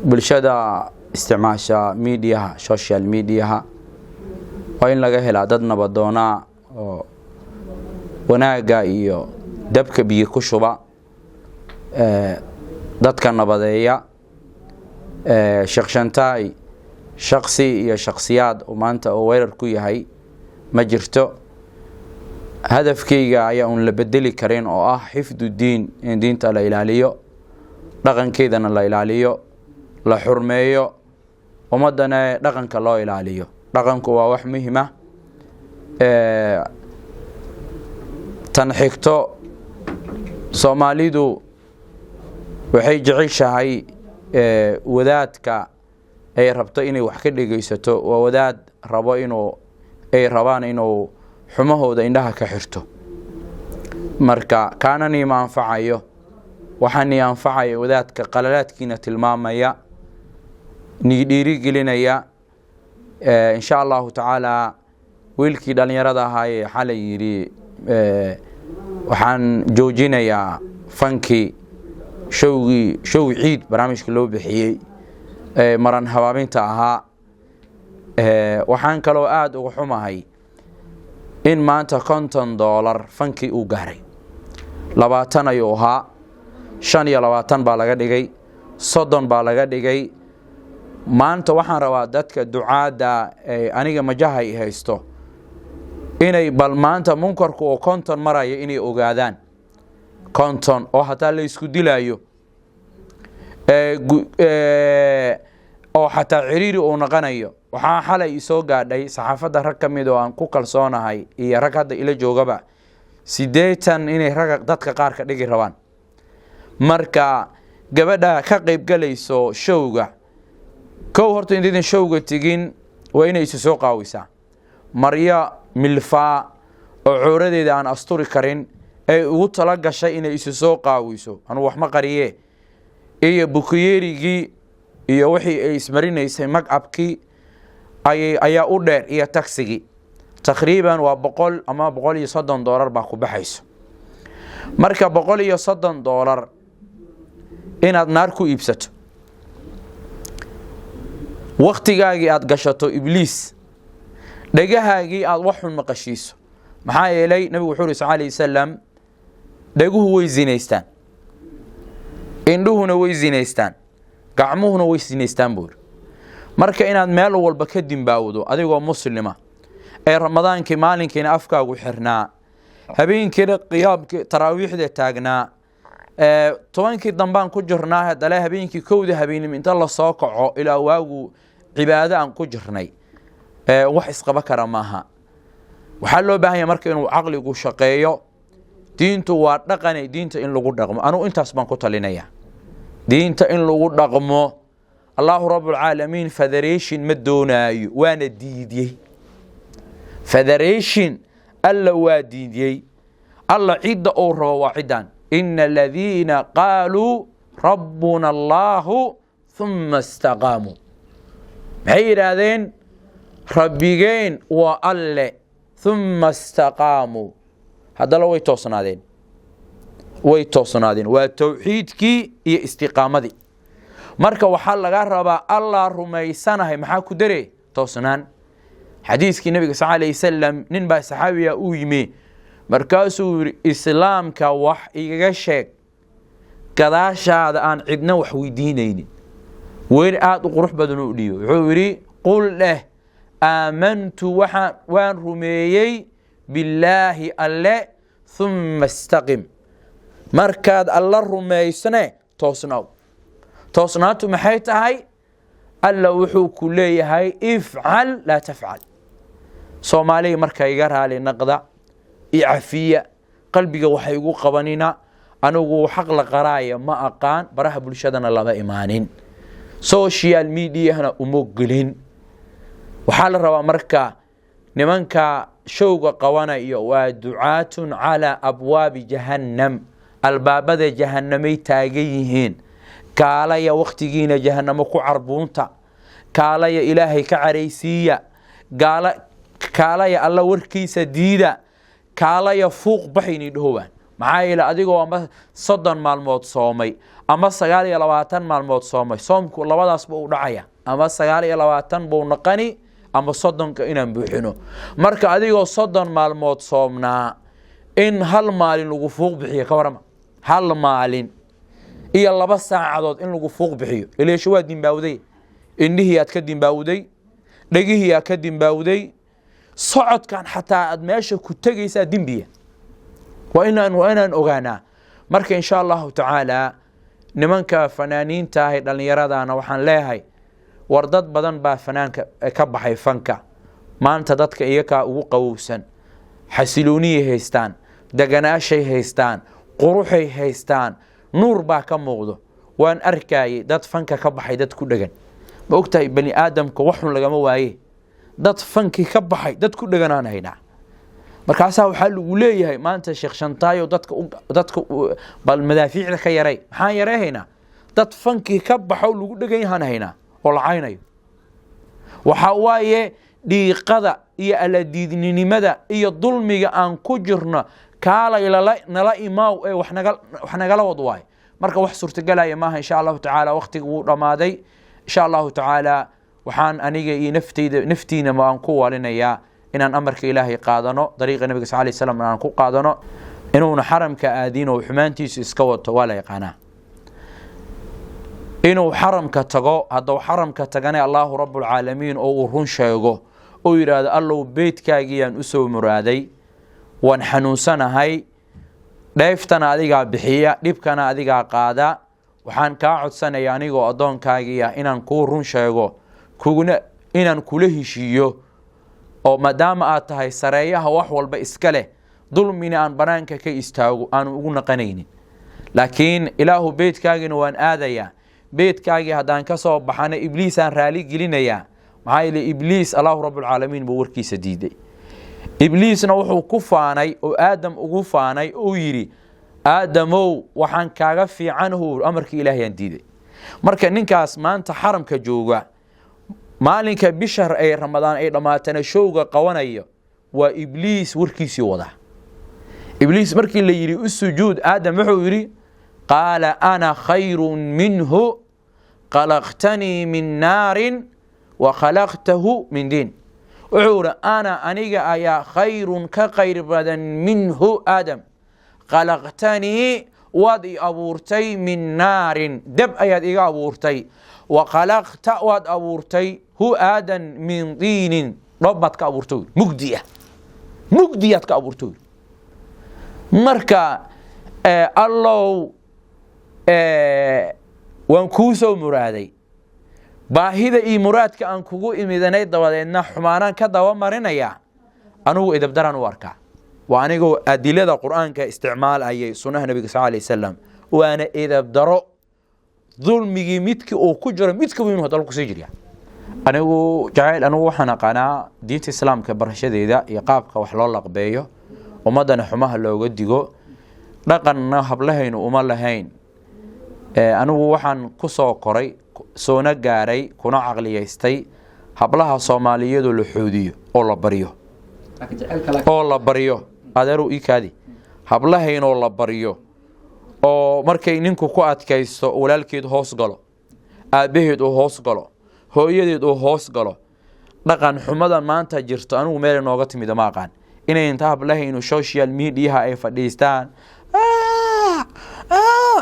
Bulshada isticmaasha mediaha, social mediaha, waa in laga helaa dad nabadoonaa oo wanaagga iyo dabka biyo ku shuba, dadka nabadeeya. Sheekh Shantaay shaksi iyo shaksiyaad uu maanta oo weerar ku yahay ma jirto. Hadafkayga ayaa uun la bedeli karin, oo ah xifdu diin, in diinta la ilaaliyo, dhaqankeedana la ilaaliyo, la xurmeeyo, ummaddana dhaqanka loo ilaaliyo. Dhaqanku waa wax muhima. Tan xigto, Soomaalidu waxay jeceshahay wadaadka ay rabto inay wax ka dhegeysato waa wadaad rabo inuu ay rabaan inuu xumahooda indhaha ka xirto. Marka kaana niima anfacayo, waxaa nii anfacaya wadaadka qalalaadkiina tilmaamaya, nii dhiirigelinaya. Insha Allahu tacaala, wiilkii dhallinyarada ahaayee xalay yidhi waxaan joojinayaa fankii showgii, show ciid barnaamijka loo bixiyey maran habaabinta ahaa. Waxaan kaloo aada uga xumahay in maanta $50 fankii uu gaaray. 20 ayuu ahaa, 25 baa laga dhigay, 30 baa laga dhigay maanta. Waxaan rabaa dadka ducaadda aniga majahay haysto inay bal maanta munkarku oo 50 maraya inay ogaadaan, 50 oo hataa la isku dilaayo oo xataa ciriiri uu noqonayo. Waxaa xalay isoo gaadhay saxaafadda rag ka mid oo aan ku kalsoonahay iyo rag hadda ila joogaba, 80 inay raga dadka qaar ka dhigi rabaan. Marka gabadha ka qaybgalayso showga, kow horta intaydan showga tegin waa inay isu soo qaawisaa maryo milfaa oo cooradeeda aan asturi karin ay ugu tala gashay inay isu soo qaawiso. Anugu wax ma qariye, iyo bukiyeerigii iyo wixii ay ismarinaysay, makeup-kii ayay ayaa u dheer, iyo tagsigii. Taqriiban waa $100 ama $130 baa ku baxayso. Marka $130 inaad naar ku iibsato, waktigaagii aada gashato ibliis, dhegahaagii aada wax xun maqashiiso. Maxaa yeelay Nabigu wuxuu uri sal alay wasalam: dheguhu way zinaystaan, indhuhuna way zinaystaan, gacmuhuna way zinaystaan, buuri. Marka inaad meel walba ka dimbaawdo adigoo muslima ee Ramadaankii maalinkiina afkaagu xirnaa, habeenkiina qiyaamkii taraawiixda taagnaa, 10-kii dambaan ku jirnaa, haddale habeenkii 1-da habeenimo inta lasoo kaco ilaa waagu cibaado aan ku jirnay, wax isqaba kara maaha. Waxaa loo baahan yahay marka inuu caqligu shaqeeyo. Diintu waa dhaqane, diinta in lagu dhaqmo. Anugu intaas baan ku talinaya, diinta in lagu dhaqmo. Allahu Rabbulcaalamiin federation ma doonaayo, waana diidiyey federation. Alla waa diidiyey. Alla cidda uu rabo waa ciddan: ina aladiina qaaluu rabbuna Allahu huma istaqaamuu. Maxay yidhaahdeen? Rabbigeen waa Alle. Huma istaqaamuu, haddana way toosnaadeen, way toosnaadeen. Waa towxiidkii iyo istiqaamadii. Marka waxaa laga rabaa Allah rumaysanahay, maxaa ku dare? Toosnaan. Xadiiskii Nabiga sal alay wasalam, nin baa saxaabiga uu yimi, markaasuu yidhi: "Islaamka wax igaga sheeg gadaashaada aan cidna wax weydiinaynin." Weer aada u qurux badan u dhiibo. Wuxuu yidhi: "Qul," dheh, "aamantu," waxaan waan rumeeyey, "billaahi," Alle, "humma istaqim." Markaad Alla rumaysne, toosnaaw. Toosnaantu maxay tahay? Alla wuxuu ku leeyahay: "Ifcal, laa tafcal." Soomaaliga marka iga raali naqda, icafiya, qalbiga waxay igu qabanina. Anigu xaq la qaraaya ma aqaan, baraha bulshadana lama imaanin, social mediahna uma gelin. Waxaa la rabaa marka nimanka showga qabanayo waa ducaatun calaa abwaabi jahannam, albaabada jahanamay taagan yihiin. Kaalaya, wakhtigiina jahanamo ku carbuunta. Kaalaya, Ilaahay ka caraysiiya. Gaala kaalaya, Alla warkiisa diida. Kaalaya, fuuq baxayni dhahowaan. Maxaa yeele, adigoo ama 30 maalmood soomay ama 29 maalmood soomay, soomku labadaasba u dhacaya, ama 29 buu naqani ama 30-ka inaan buuxino. Marka adigoo 30 maalmood soomnaa in hal maalin lagu fuuq bixiyo, ka warama? Hal maalin iyo 2 saacadood in lagu fuuq bixiyo, ileesho waa dimbaawday, indhihii aad ka dimbaawday, dhegihii aad ka dimbaawday, socodkan xataa aad meesha ku tegaysaa dembiya. Waa inaan ogaanaa. Marka insha Allahu tacaala, nimanka fanaaniinta ah ee dhallinyaradana waxaan leeyahay, war dad badan baa fanaanka ka baxay fanka maanta, dadka iyakaa ugu qawowsan, xasilooniyay haystaan, deganaashay haystaan, quruxay haystaan, nuur baa ka muuqdo. Waan arkayay dad fanka ka baxay dad ku dhegan. Ma ogtahay, bani aadamka waxun lagama waaye, dad fankii ka baxay dad ku dheganaan haynaa. Markaasaa waxaa lagu leeyahay maanta Sheekh Shantaayo, dadka bal madaafiicda ka yaray. Maxaan yareehaynaa? Dad fankii ka baxo lagu dhegan yahaan haynaa oo la caynayo. Waxaa waaye dhiiqada iyo aladiidninimada iyo dulmiga aan ku jirno. Kaalay nala imaaw ee wax nagala wad waayo. Marka wax suurtagelaya maaha. Insha Allahu tacaala, waqtiga wuu dhammaaday. Insha Allahu tacaala, waxaan aniga iyo nafteyda, naftiinaba aan ku walinayaa inaan amarka Ilaahay qaadano, dariiqa Nabiga sal lay slam aan ku qaadano. Inuuna xaramka aadin oo xumaantiisu iska wato waa la yaqaanaa. Inuu xaramka tago, hadduu xaramka tagana, Allahu Rabbulcaalamiin oo uu run sheego oo yidhaahdo: "Allow, beytkaagiyaan usoo muraaday, waan xanuunsanahay, dheeftana adigaa bixiya, dhibkana adigaa qaada, waxaan kaa codsanaya anigoo addoonkaagiia inaan kuu run sheego, kuguna inaan kula heshiiyo, oo maadaama aad tahay sareeyaha wax walba iska leh, dulmina aan banaanka ka istaago aanu ugu naqanaynin. Laakiin Ilaahu, beytkaagina waan aadayaa, beytkaagii haddaan ka soo baxana Ibliisaan raali gelinayaa." Maxaa yeele, Ibliis Allahu Rabbulcaalamiin buu warkiisa diiday. Ibliisna wuxuu ku faanay oo Aadam ugu faanay oo yidhi: "Aadamow, waxaan kaaga fiicanhu amarkii Ilaahayaan diiday." Marka ninkaas maanta xaramka jooga, maalinka bisha ay Ramadaan ay dhammaatana showga qabanayo, waa Ibliis warkiisii wadaa. Ibliis markii la yidhi u sujuud Aadam, wuxuu yidhi: "Qaala ana khayru minhu, khalaqtanii min naarin wa khalaqtahu min diin." Wuxuu ihi: "Ana, aniga ayaa khayrun, ka khayr badan, minhu Aadam. Khalaqtanii, waad i abuurtay, min naarin, deb ayaad iga abuurtay, wa khalaqta, waad abuurtay, hu aadan, min diinin, dhoob baad ka abuurtay, mugdi ah, mugdiyaad ka abuurtay." Marka Allow, waan kuu soo muraaday, baahida iyo muraadka aan kugu imidanay, dabadeedna xumaanaan ka daba marinaya. Anugu idabdaraan u arkaa, waa anigoo adilada Qur-aanka isticmaalayay, sunnaha Nabiga sal alay wasalam, waana idabdaro. Dulmigii midkii uu ku jiro midka weyn hadal kusii jirya. Anigu jacayl, anigu waxaan aqaanaa diinta Islaamka barashadeeda iyo qaabka wax loo laqbeeyo, ummaddana xumaha looga digo. Dhaqanna hablahaynu uma lahayn. Anigu waxaan ku soo koray, soona gaaray, kuna caqliyaystay hablaha Soomaaliyadu la xoodiyo oo la baryo, oo la baryo. Adeeru ii kaadi, hablahaynoo la baryo oo markay ninku ku adkaysto walaalkeed hoos galo, aabbaheed uu hoos galo, hooyadeed uu hoos galo. Dhaqan xumada maanta jirto anigu meel nooga timid ma aqaan. Inay inta hablahaynu social mediaha ay fadhiistaan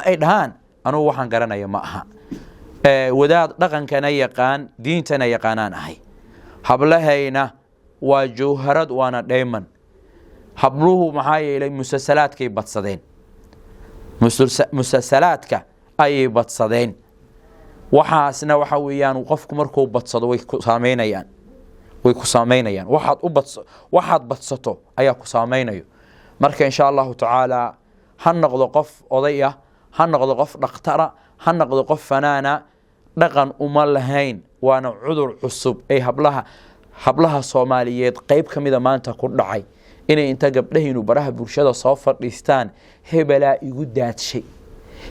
ay dhahaan, anugu waxaan garanaya ma aha. Wadaad dhaqankana yaqaan, diintana yaqaanaan ahay. Hablahayna waa jawharad, waana dhayman habluhu. Maxaa yeelay, musalsalaadkay badsadeen, musalsalaadka ayay badsadeen. Waxaasna waxa weeyaan, qofku markuu badsado way ku saameynayaan, way ku saameynayaan. Waxaad badsato ayaa ku saameynayo. Marka insha Allahu tacaala, ha noqdo qof oday ah, ha noqdo qof dhakhtara, ha noqdo qof fanaana, dhaqan uma lahayn. Waana cudur cusub ay hablaha Soomaaliyeed qeyb ka mida maanta ku dhacay, inay inta gabdhahaynu baraha bulshada soo fadhiistaan, "Hebelaa igu daadshay,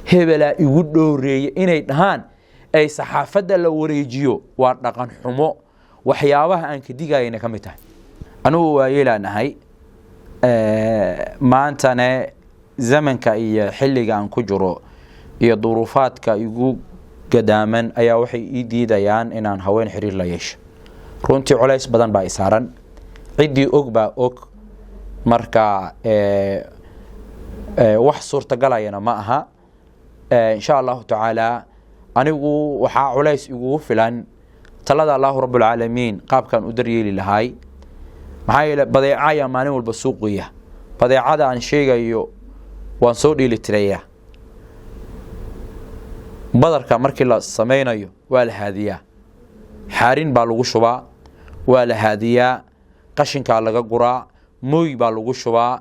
hebelaa igu dhooreeyey," inay dhahaan, ay saxaafadda la wareejiyo. Waa dhaqan xumo, waxyaabaha aan ka digayana ka mid tahay. Anigu waa yeelaanahay maantane. Zamanka iyo xilliga aan ku jiro iyo duruufaadka igu gadaaman ayaa waxay ii diidayaan inaan haween xiriir la yeesho. Runtii culays badan baa i saaran, ciddii og baa og. Marka wax suurtagalayana ma aha. Insha Allahu tacaala, anigu waxaa culays igugu filan talada Allahu Rabbulcaalamiin qaabkaan u daryeeli lahaay. Maxaa yeele, badeeca ayaa maalin walba suuqiya. Badeecada aan sheegayo waan soo dheeli tirayaa. Badarka markii la sameynayo waa la haadiyaa, xaarin baa lagu shubaa, waa la haadiyaa, qashinkaa laga guraa, mooy baa lagu shubaa,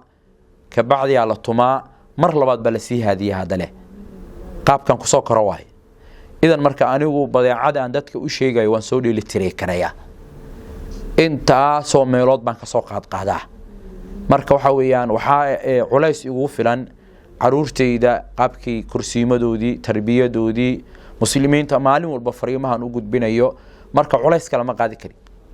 kabacdiyaa la tumaa, mar labaad baa lasii haadiyaa. Haddale qaabkan kusoo koro waay. Idan marka anigu badeecada aan dadka u sheegayo waan soo dheeli tiri karayaa, intaasoo meelood baan kasoo qaadqaadaa. Marka waxaa weeyaan, waxaa culays igugu filan caruurtayda, qaabkii korsiimadoodii, tarbiyadoodii, muslimiinta maalin walba fariimahan u gudbinayo. Marka culays kale ma qaadi kari.